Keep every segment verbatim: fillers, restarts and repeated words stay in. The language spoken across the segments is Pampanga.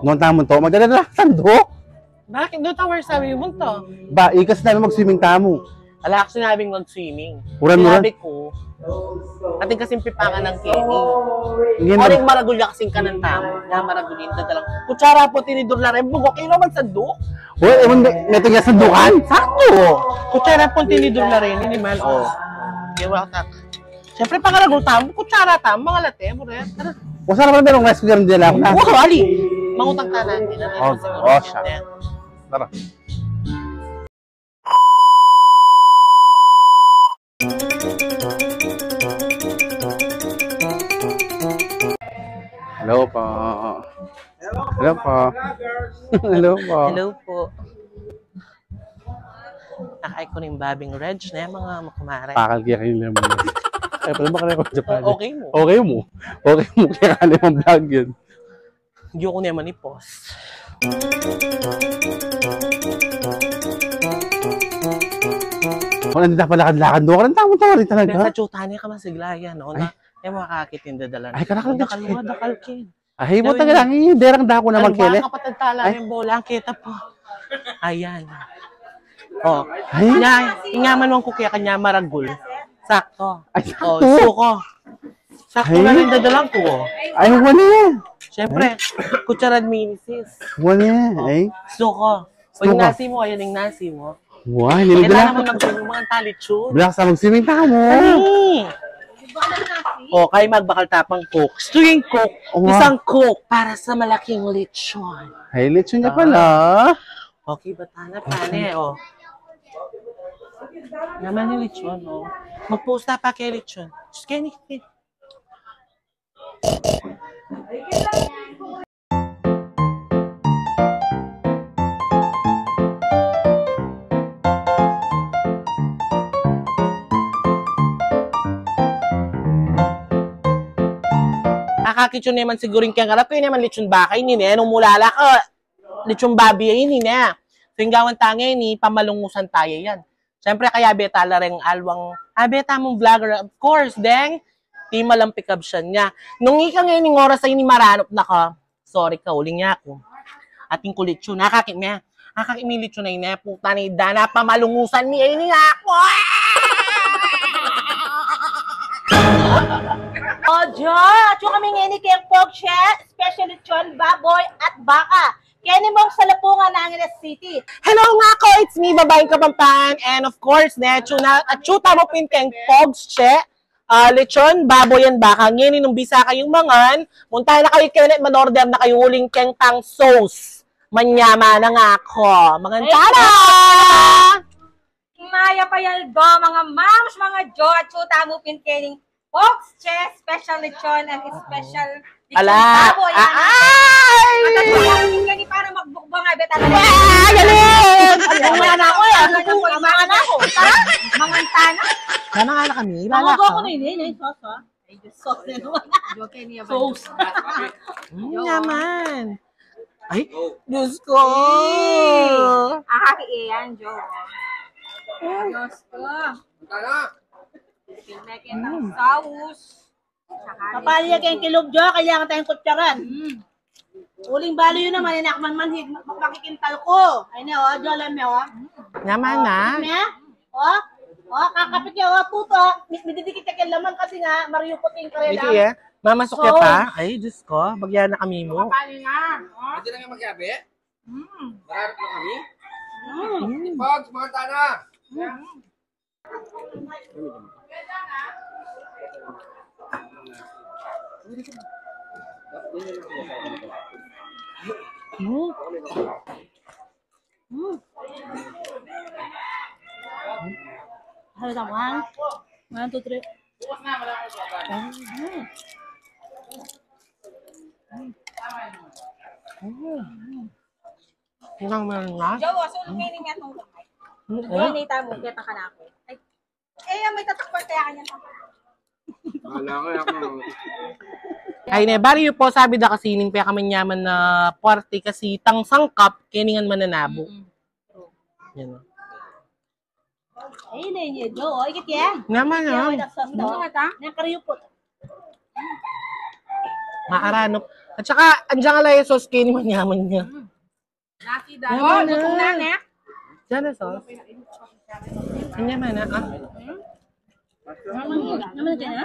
Nuan tamu to, magdadala sanduk. Bakit? Doon tower sabi mo to. Ba, ikas namin mag-swimming tamu. Ala, ako sinabing mag-swimming. Uran, uran. Sinabi ko, ating kasing pipangan ng Kenny. Hindi, o, mag- ning maragul ya kasing kanan tamu. Na maragul yung dadalang. Kutsara po, tinidor la rin. Bugok, ino man sanduk? Uy, ewan, may, may tingnan sandukan? Sakto. Kutsara po, tinidor la rin. Minimal, o. Ewan ka. Siyempre, pangaragul tamu, kutsara tamu, mga late, mo rin. Tara. O, sana pala merong rice cooker, hindi lang ako na. O, ali. Mangutang ka na. O, o, siya. Tara. Hello po. Hello po. Hello po. Hello po. Nakay ko ning babing Reg na yan, mga makumare. Pakal kaya kayo lang mo. Ay, pala ba kaya ko Japan? O, okay mo. Okay mo. Okay mo. Kaya ka naman vlog yun. Hindi ko naman i-post. Kung nandun na pala, kanlakan doon. Kanang tamang tawa rin talaga. Nasa tsuta niya ka masigla yan, no? Ay. Na, yan, makakakit yung dadala. Ay, kanakal. Dakal mo, dakal, Ken. Ay, mo taga lang, eh, derang dako naman, Kele. Ano ba, kapatid tala yung bola, ang kita po. Ayan. O, ay. Nga, nga man ko kaya kanya maragul. Sakto. Ay, sakto. O, suko. Sakto na rin dadalang ko, o. Ay, wala yan. Siyempre, kutsara at minisis. Wala yan, ay. Suko. O, yung nasi mo, ayan yung nasi mo. Wah, hindi na. Kailangan mo mag-swimming, mga talitsun. Wala ka sa mag-swimming tamu. Ay! O, kayo magbakal tapang Coke. String Coke. Wow. Isang Coke para sa malaking lechon. Ay, lechon niya pala. Okay, bata na, pane, o. Naman yung lechon, o. Magpusta pa kay lechon. Diyos, kaya ni, akakit yu naman siguro yung kaya ngarap, kaya naman lechon baka, ini, ne, nung mulala ka, lechon babi, ini, ne. So, yung gawan tanga, ini, pamalungusan tayo yan. Siyempre, kaya beta la reng alwang, ah, beta mong vlogger, of course, deng, di malampikab siya niya. Nung ika ngayon, yung oras ay ni maranup na ka, sorry ka, uling niya ako. Ating kulit yun, nakakit niya. Nakakit mi lechon ay niya, puta na idana, pamalungusan mi, ay ni nga ako. O, Diyo, atsu kami ngayon ni Keng Pogche, special lechon, baboy, at baka. Kenny Mong Salapungan, Angeles City. Hello nga ko, it's me, babaeng Kapampangan, and of course, ne, atsu na, atsu tamu pin keng Pogs, che, ah, lechon, baboy, and baka. Ngeni, nung bisa kayung mangan, munta na kayu keni, man-order na kayu uling keng tang sauce. Manyaman na nga ako. Mangan tana! Mayap a aldo, mga moms, mga jo, atsu tamu pin kening Pogs, che, special lechon and special lechon baboy. Ala. Ay! At atsu tamu pin keni para magbukbang, ay, beta na. Ah, galing! Ay, wala na ako, eh. Wala na ako, wala na ako. Tara, mangan tana. Sana nga na kami, wala ka. Ako, ako, nini, nini, sauce, ha? Ay, Diyos ko. Sauce. Mm, naman. Ay, Diyos ko. Eh, ah, iyan, Jo. Diyos ko. Pinakita ang sauce. Tsaka papalya keng kilub, Jo, kailangan tayong kutsaran. Mm. Uling balo yun naman, inak man manhid, makikintal ko. Ay, ne, o, Jo, alam mo, o. Naman na. Ne? O, o, kakapit ya, o, tuto. Mis-, mididikit ya keng laman kasi nga, mariupot yung karela. Hindi, eh. Mamasok ya pa. Ay, Diyos ko. Bagya na kami mo. Makapali na. O. Pwede na nga magyabi? Mm. Mararap na kami? Mm. Pag, mga tana. Mm. Mm. Mm. Ano tama? One, two, three. Mm. Mm. Nang meron na? Jo, asul, meaning nga nung lakay. Mm. Jo, nita mo, kita ka na ako. Ay, eh, may tatakpan kaya kanya. Wala ko, ako. Ay, ne, bari yu po, sabi da kasi ning pekamanyaman na puwerte kasi tang sangkap, keningan mananabo. Mm. Yan, o. Ay, na inyo, Jo. O, ikit ya. Naman, ya, o. Wala sauce, no? Ano ka ta? Nakariupot. Maaranop. At saka, andiyan nga lang yung sauce, kini manyaman niya. Nasi daw. Oh, gutom na, ne? Diyan na sauce. Hindi man na, ah. Naman din, ha?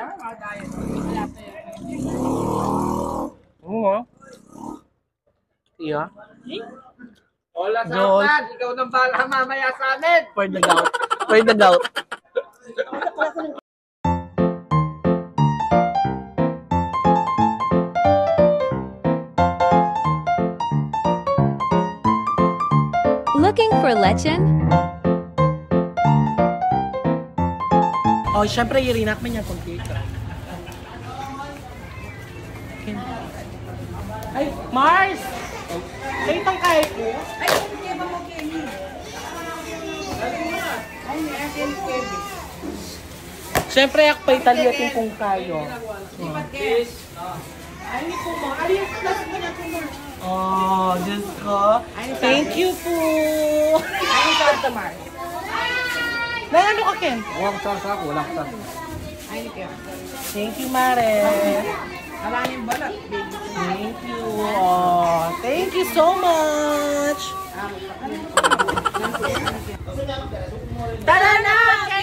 Oo, ah. Iya. Hola, Joy. Satan, ikaw nang bahala mamaya sa amin. For the gout. For the gout. Looking for lechon? Oh, syempre, irinak man yan kung cake. Ay, Mars! Ay, itang kahit mo? Siyempre, ako pa Italia, atin kung kayo. Ay, ni po mo. Ay, yung plus mo na po mo. Oh, Diyos ko. Ay, Thank you po. Ay, yung Santa Mar. May ano ka, Ken? Walang sasa ako, walang sasa. Ay, ni Ken. Thank you, Mare. Maraming balat, baby. Thank you. Oh, thank you so much. Tara na!